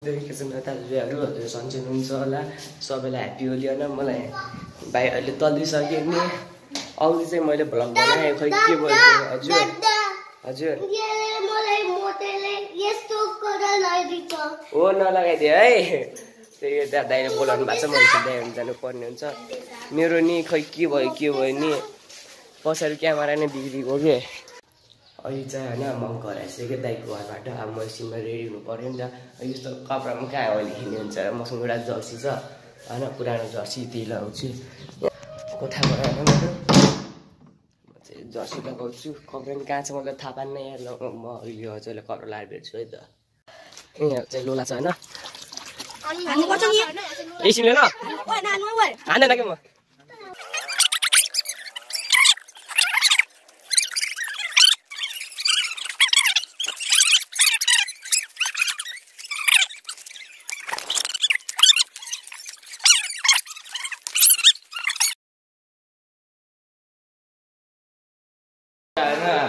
एकैछिन दाजुभाइहरू सन्चै हुनुहुन्छ होला सबैलाई ह्याप्पी होली होइन मलाई भाइ अहिले तल्लिसक्यो नि अघि चाहिँ मैले भ्लग बनाएँ खै के भयो हजुर हजुर हो नलगाइदियो है त्यही दादाले बोलाउनु भएको छ मैले सिधै जानु पर्ने हुन्छ मेरो नि खै के भयो नि पछाडि क्यामेरा नै बिग्रिएको कि अहिले चाहिँ होइन म घर आइसकेँ दाइको घरबाट अब म एकछिनमा रेडी हुनु पऱ्यो नि त यस्तो कपडामा कहाँ अहिले खेल्ने हुन्छ मसँग एउटा जर्सी छ होइन पुरानो जर्सी त्यही लगाउँछु कोठाबाट होइन म चाहिँ जर्सी लगाउँछु कपडा पनि कहाँ छ मलाई थाहा पाएन यहाँ म अहिले हजुरलाई कपडा लगाएर भेट्छु है त यहाँ चाहिँ लोला छ होइन एकछिन ल हान्दैन कि म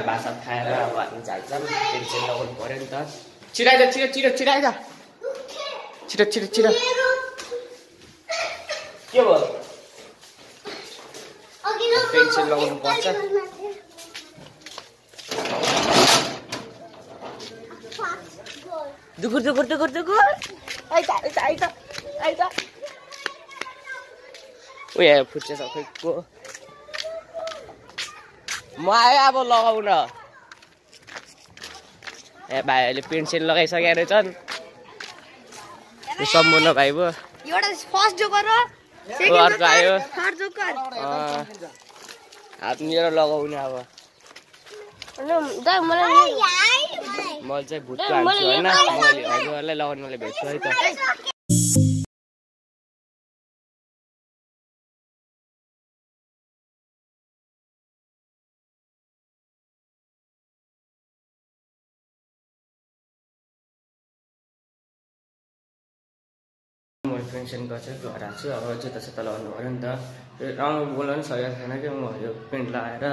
भाषा खाएर अब हामी जान्छौँ पेन्सन लगाउनु पऱ्यो नि त छिराइद छिटो के भयो पेन्सन लगाउनु पर्छ दुकुर आइता उयो फुट्छ सबैको म आएँ अब लगाउन ए भाइहरूले पेन्सिल लगाइसकेको रहेछन् सम्पूर्ण भाइ भयो अर्को आयो हात मेरो लगाउने अब मैले चाहिँ भुटको हाल्छु होइन मैले हजुरहरूलाई लगाउनुलाई भेट्छु है त पेन्सन गर्छ घर आएको छु अब जुत्ता लगाउनु पऱ्यो नि त राम्रो बोल्न पनि सकेको छैन कि म यो पेन्ट लगाएर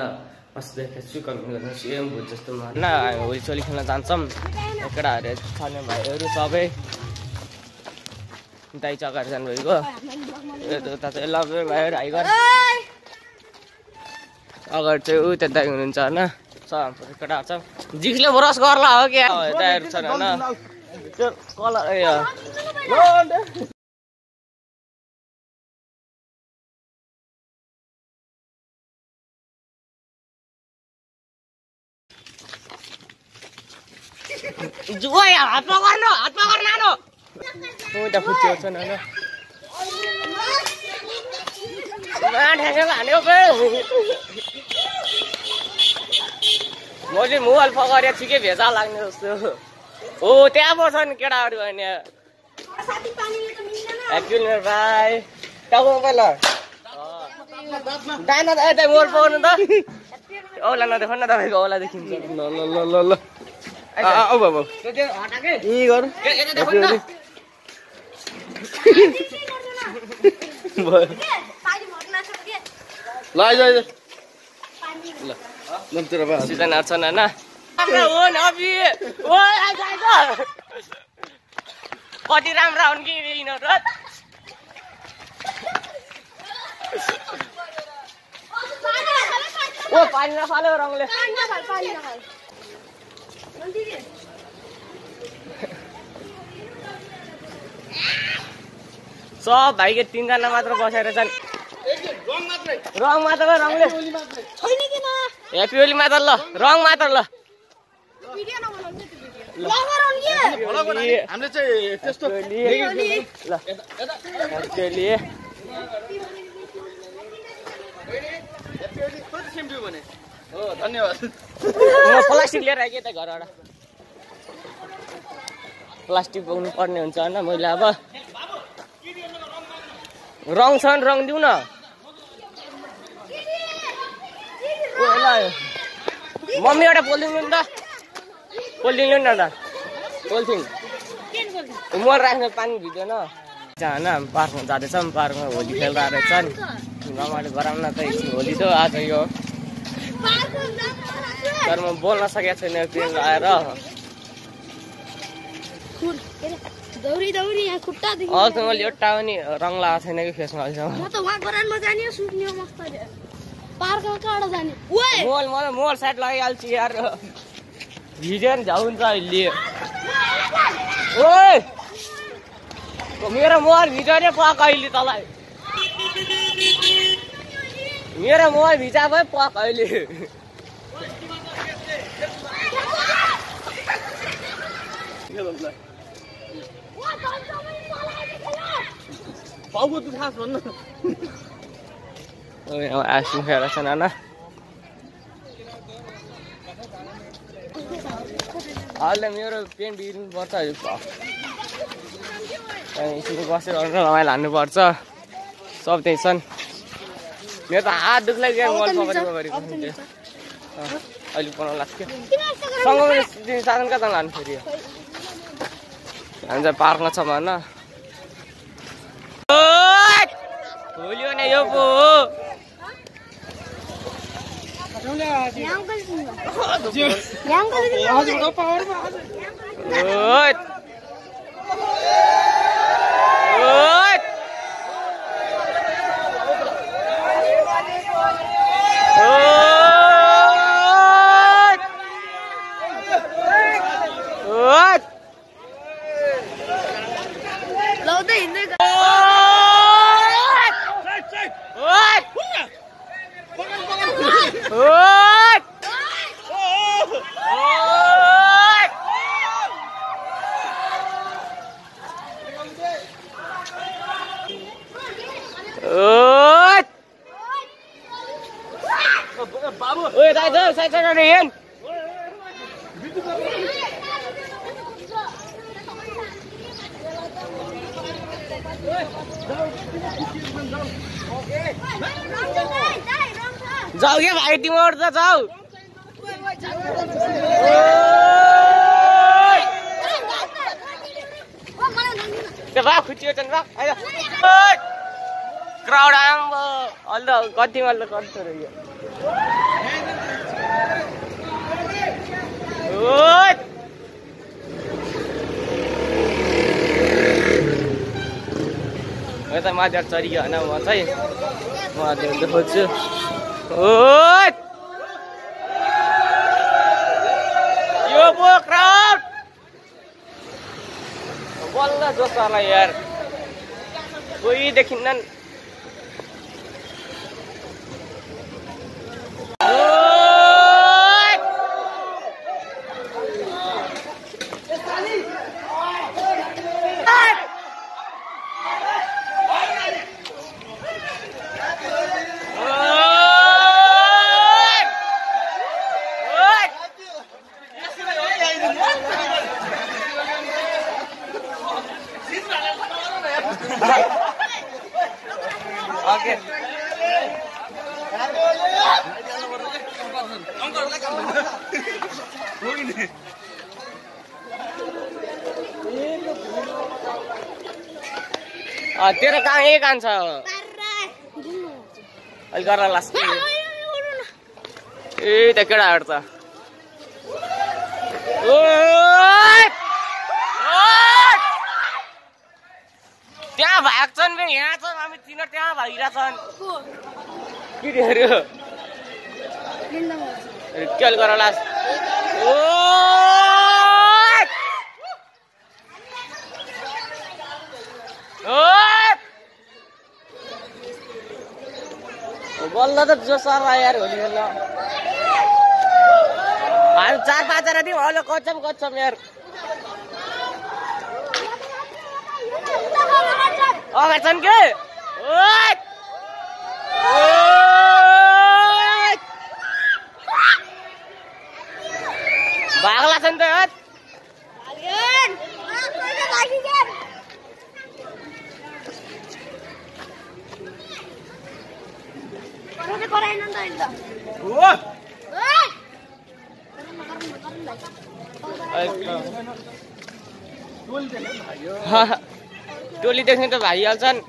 अस्ति देखेको छु कमेन्ट गर्नु सेम भुट जस्तो न होली सोली खेल्न जान्छौँ केटाहरू छाने भाइहरू सबै दाइ चकाएर जानुभएको उता चाहिँ लभर भाइहरू हाइगर अगाडि चाहिँ ऊ त्यो दाइ हुनुहुन्छ होइन सब केटाहरू छ जिक्सले ब्रस गर्ला हो क्या दाइहरू छन् होइन त्यो कलर हात पकड नानो उता फुट्यो छ न मैले मोबाइल पकड्यो ठिकै भेजा लाग्ने जस्तो हो त्यहाँ पर्छ नि केटाहरू होइन भाइ पहिला दाना यता मोबाइल पकाउनु त औला नदेख न तपाईँको औला देखिन्छ ल औ बाबु यी गर सिजन छ न कति राम्रो हुन् कि यिनीहरू ओ पानी नफाल्यो रङले सब भाइको 3 जना मात्र बसेर छन् रङ मात्र रङले ह्याप्पी होली मात्र ल रङ मात्र ल हामीले चाहिँ त्यस्तो ल धन्यवाद म प्लास्टिक लिएर आएँ त घरबाट प्लास्टिक बोक्नु पर्ने हुन्छ होइन मैले अब रङ छ भने रङ दिउँ न मम्मी एउटा पोलिथिन लिनु त पोलिथिन लिनु न त पोलिथिन मल राख्नु पानी भिज्दैन होइन पार्कमा जाँदैछौँ पार्कमा होली खेल्दा रहेछन् रमाइलो गराउन त एकछिन होली त आज यो तर म बोल्न सकेको छैन पेन लगाएर दौरी दौरी यहाँ खुट्टा देखि अस्ति मैले एउटा पनि रङ लगाएको छैन कि फेसमा अहिलेसम्म म त वहाँ गरानमा जाने सुत्ने मस्त पार्कमा कहाँ जाने ओए मोल साइड लगाइहाल्छु यार भिडियो नि झाउँछ अहिले ओए मेरो मोबाइल भिडियो नै पक अहिले तँलाई मेरो मोबाइल भिजा भयो पक अहिले पाउको तु खास भन्नु आइसक्रिम खाएर छ नाना अहिले मेरो पेन्ट बिग्रिनु पर्छ स्कुल बसेर रमाइलो हान्नुपर्छ सब त्यही छन् मेरो त हात दुख्लै गयो मोल पकडेको गरेको अहिले बनाउनु लाग्छ सँगै साधन कता लानु फेरि हामी चाहिँ पार्कमा छ भन भोलियो नि यो पो हो Ôi tại sao sai ra điền जाऊ क्या भाइ तिमीहरु त जाऊ त्यो भा खुट्टियो चन भा आइज क्राउड आम्बो अलि कति मल्ल कति रह्यो ओइ यता माथि चढियो हैन म चाहिँ म देखाउँछु ओइ यो पो क्राउड बल्ल जोसला यार कोही देखिन्नन् ओके तेरो काम यही काम छ अहिले गरेर लास्ट ए त केटाहरु त त्यहाँ भाग्छन् बे यहाँ छन् हामी तिन त्यहाँ भागिरहेछन् केटीहरू केल गर लास्ट बल्ल त जोसर यार होली बल्ल हामी 4-5 जना दिउँ होला कच्चम यार अगाडि छन् के भागला छन् त टोली देख्ने त भागिहाल्छन्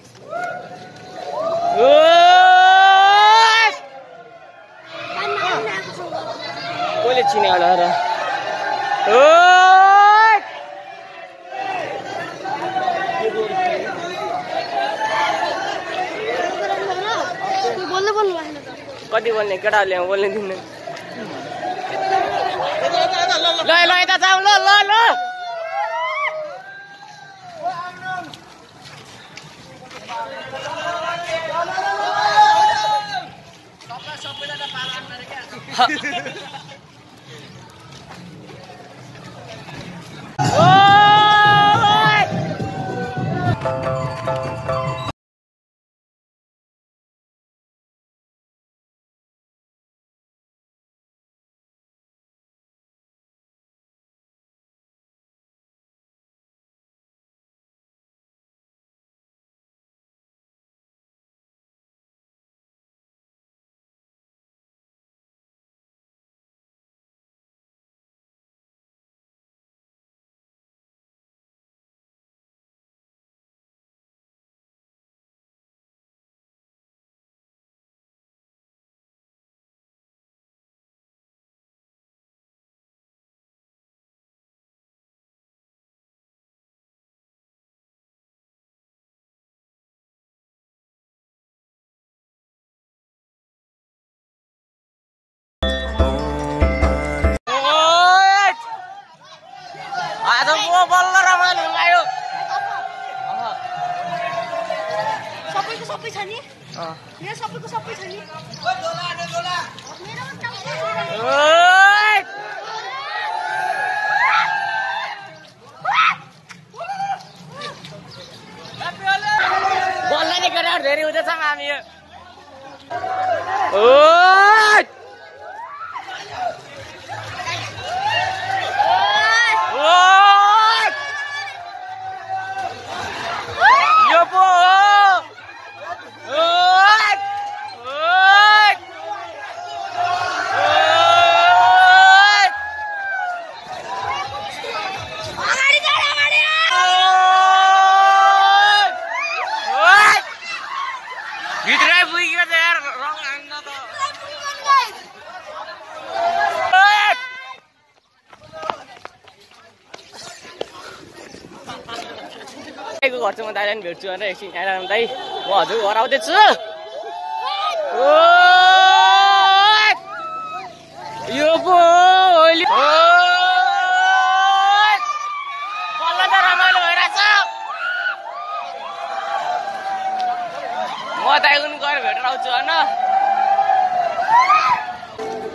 कसले चिने होला र कति बोल्ने केटाहरूले बोल्ने दिनु ल ल यता जाऊ ल ल ल बल्ल रमाइलो आयो सबैको सबै छ नि मेरो सबैको सबै छ नि बल्ल नि केटाहरु धेरै हुँदैछ हामी भित्रै पुग्यो त यार रङ हान्न त घर चाहिँ म दाइलाई पनि भेट्छु भनेर एकछिन आइरहनु दाइ म हजुर घर आउँदैछु यो पो बल्ल त रमाइलो भइरहेछ म दाइको गएर भेटेर आउँछु होइन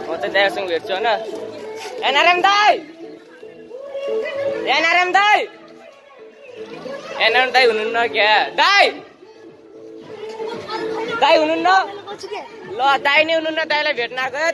म त दाइसँग भेट्छु होइन एनआरएम दाइ एनआरएम दाइ एनआरएम दाइ हुनुहुन्न क्या दाइ दाइ हुनुहुन्न ल दाइ नै हुनुहुन्न दाइलाई भेट्न आएको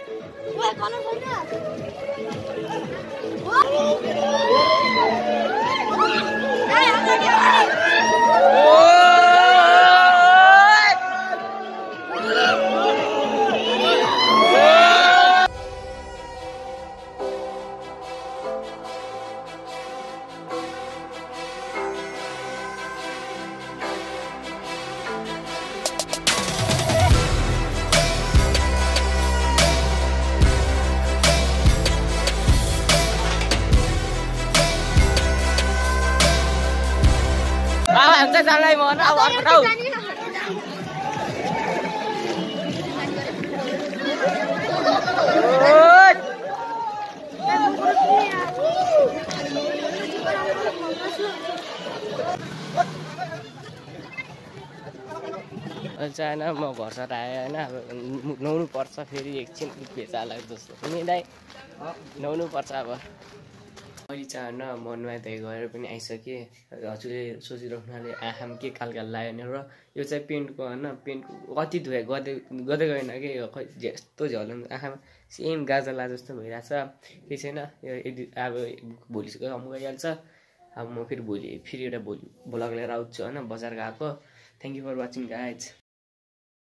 हम चाहिँ जानलाई म अब अर्को ठाउँ होइन म घर सर आएँ होइन अब नुहाउनु पर्छ फेरि एकछिन भेचा लाग्छ जस्तो पनि दाइ नुहाउनु पर्छ अब मैले चाहिँ होइन म नुहाइधुवाइ गरेर पनि आइसकेँ हजुरले सोचिराख्नाले आँखामा के कालकाल लाग्यो भने र यो चाहिँ पेन्टको होइन पेन्टको कति धुवाइ गर्दै गएन कि खै यस्तो झ्याउला आँखामा सेम गाजला जस्तो भइरहेछ केही छैन यो अब भोलिसको काम गइहाल्छ अब म फेरि भोलि एउटा भोलि भ्लग लिएर आउँछु होइन बजार गएको thank you for watching guys